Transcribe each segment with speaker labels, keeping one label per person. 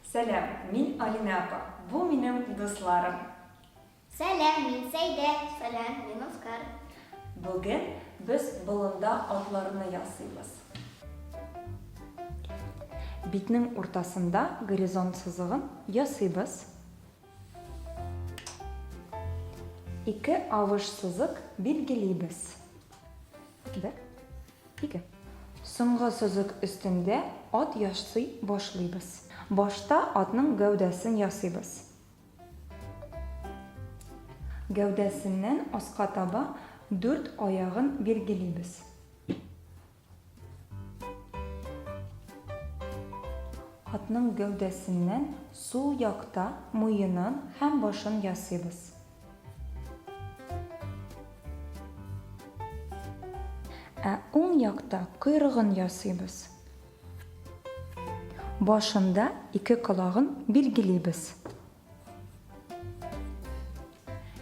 Speaker 1: Сәлам, мин Алинә апа. Бу минем дусларым.
Speaker 2: Сәлам, мин Сәйдә. Сәлам, мин Оскар.
Speaker 1: Бүген без болында атларны ясыйбыз. Битнең уртасында горизонт сызыгын ясыйбыз. Ике авыш сызык билгелибез. Бер, ике. Соңгы сызык өстендә ат ясый башлыйбыз. Башта атның гәүдәсен ясыйбыз. Гәүдәсеннән аска таба дүрт аягын билгелибез. Атның гәүдәсеннән сул якта муенын һәм башын ясыйбыз. Ә уң якта койрыгын ясыйбыз. Башында ике колагын билгелибез.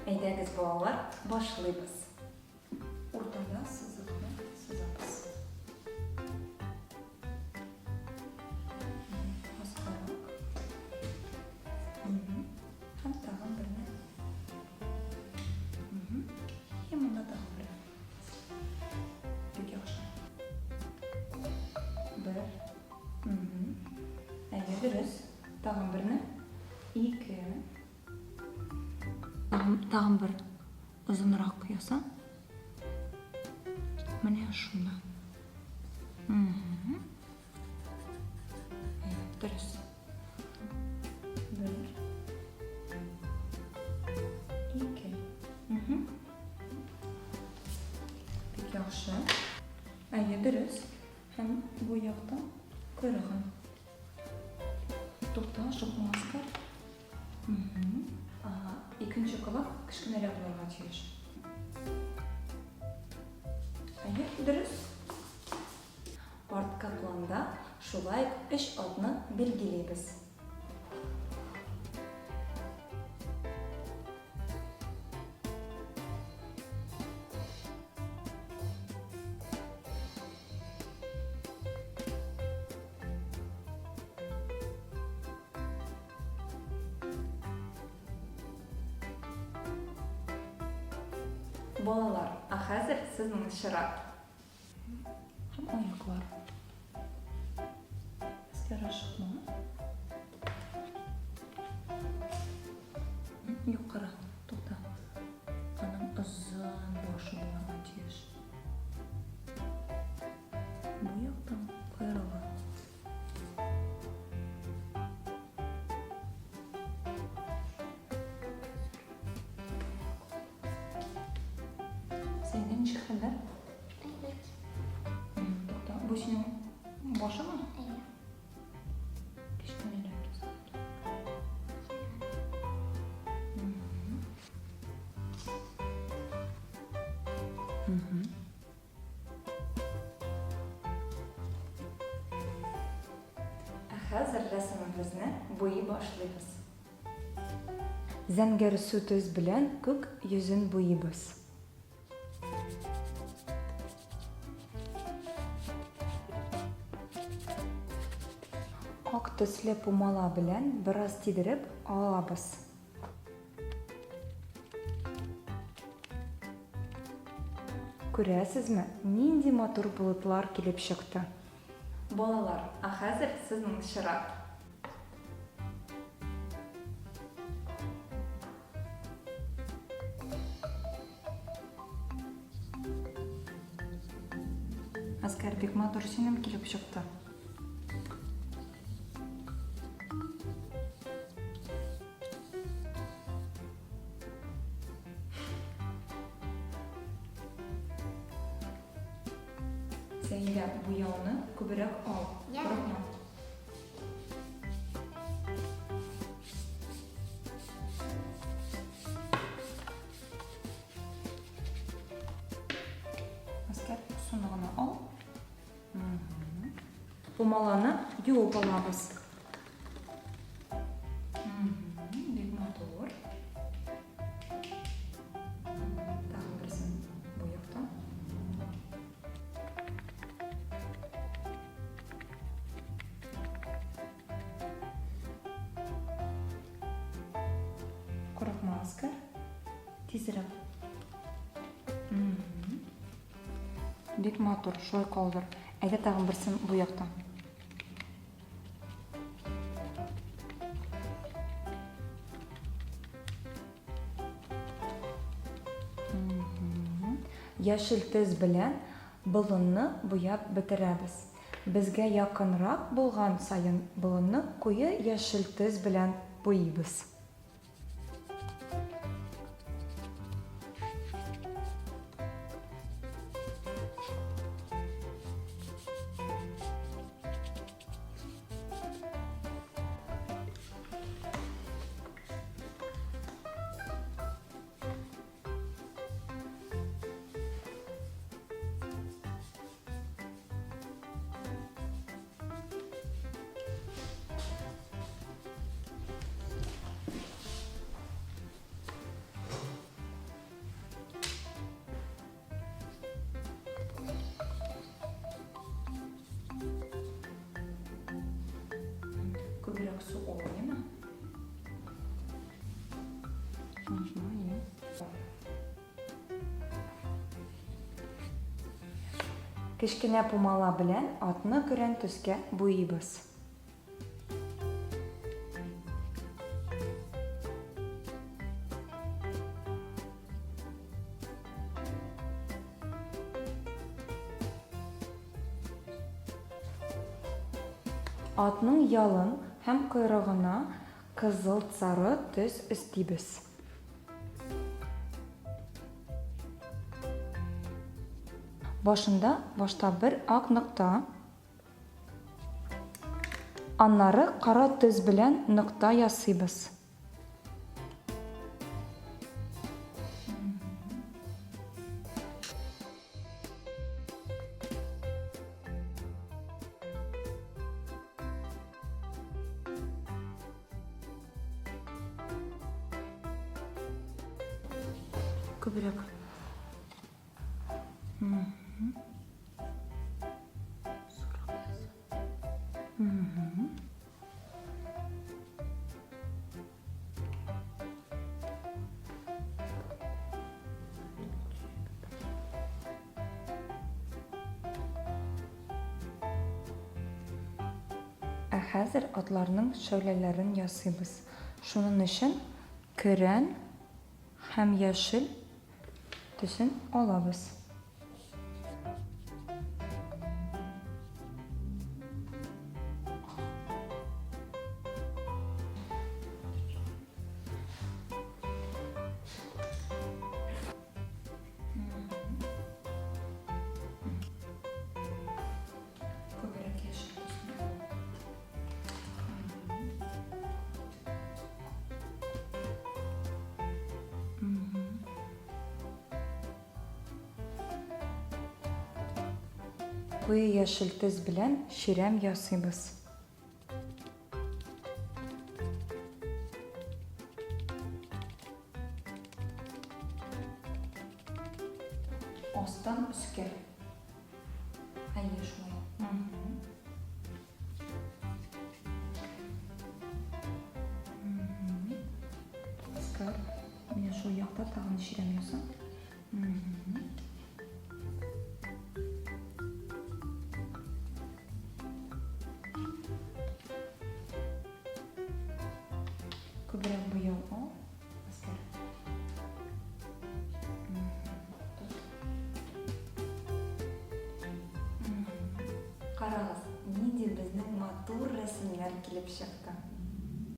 Speaker 1: Әйдәгез, балалар, башлыйбыз. Уртада сызыкны сызабыз. Аскарак. Һәм тагын берне. И монда тагын берне. Бик яхшы. Бер. Әйе, дөрес. Тагын берне. Ике. Тагын бер озынрак яса. Менә шунда. Дөрес. Бер. Ике. Бик яхшы. Әйе, дөрес. Һәм бу яктан койрыгын. Тукта, шыкмаска. Икенче колак кечкенәрәк булырга тиеш. Әйе, дөрес. Арткы планда шулай ук өч атны билгелибез. Балалар, ә хәзер сезнең чират. Һәм аяклар. Өсләр ашыкма. Юк, кара, тукта. Аның озын башы булырга тиеш. Бу яктан койрыгы. Сәйдә ничек хәлләр?
Speaker 2: Әйбәт.
Speaker 1: Тукта, бу синең башыңмы?
Speaker 2: Әйе.
Speaker 1: Кечкенәрәк ясап. Ә хәзер рәсемебезне буйый башлыйбыз. Зәңгәрсу төс белән күк йөзен буйыйбыз. Ак төсле пумала белән бераз тидереп алабыз. Күрәсезме, нинди матур болытлар килеп чыкты. Балалар, ә хәзер сезнең чират. Әскәр, бик матур синең килеп чыкты. Сәйдә, буяуны күбрәк ал. Курыкма. Әскәр, суны гына ал. Пумаланы юып алабыз. Бик матур. Тагын берсен бу яктан. Курыкма, Оскар. Тизрәк. Бик матур, шулай калдыр. Әйдә тагын берсен бу якта. Яшел төс белән болынны буяп бетерәбез. Безгә якынрак булган саен болынны куе яшел төс белән буйыйбыз. Күбрәк су алыймы? Кечкенә пумала белән атны көрән төскә буйыйбыз. Атның ялын һәм койрыгына кызылт-сары төс өстибез. Башында башта бер ак нокта, аннары кара төс белән нокта ясыйбыз. Күбрәк. Ә хәзер атларның шәүләләрен ясыйбыз. Шуның өчен көрән һәм яшел төсен алабыз. Күбрәк яшел төсне. Куе яшел төс белән чирәм ясыйбыз. Астан өскә. Әйе, шулай. Оскар, менә шул якта тагын чирәм яса. Күбрәк буяу ал, Оскар. Карагыз, нинди безнең матур рәсемнәр килеп чыкты.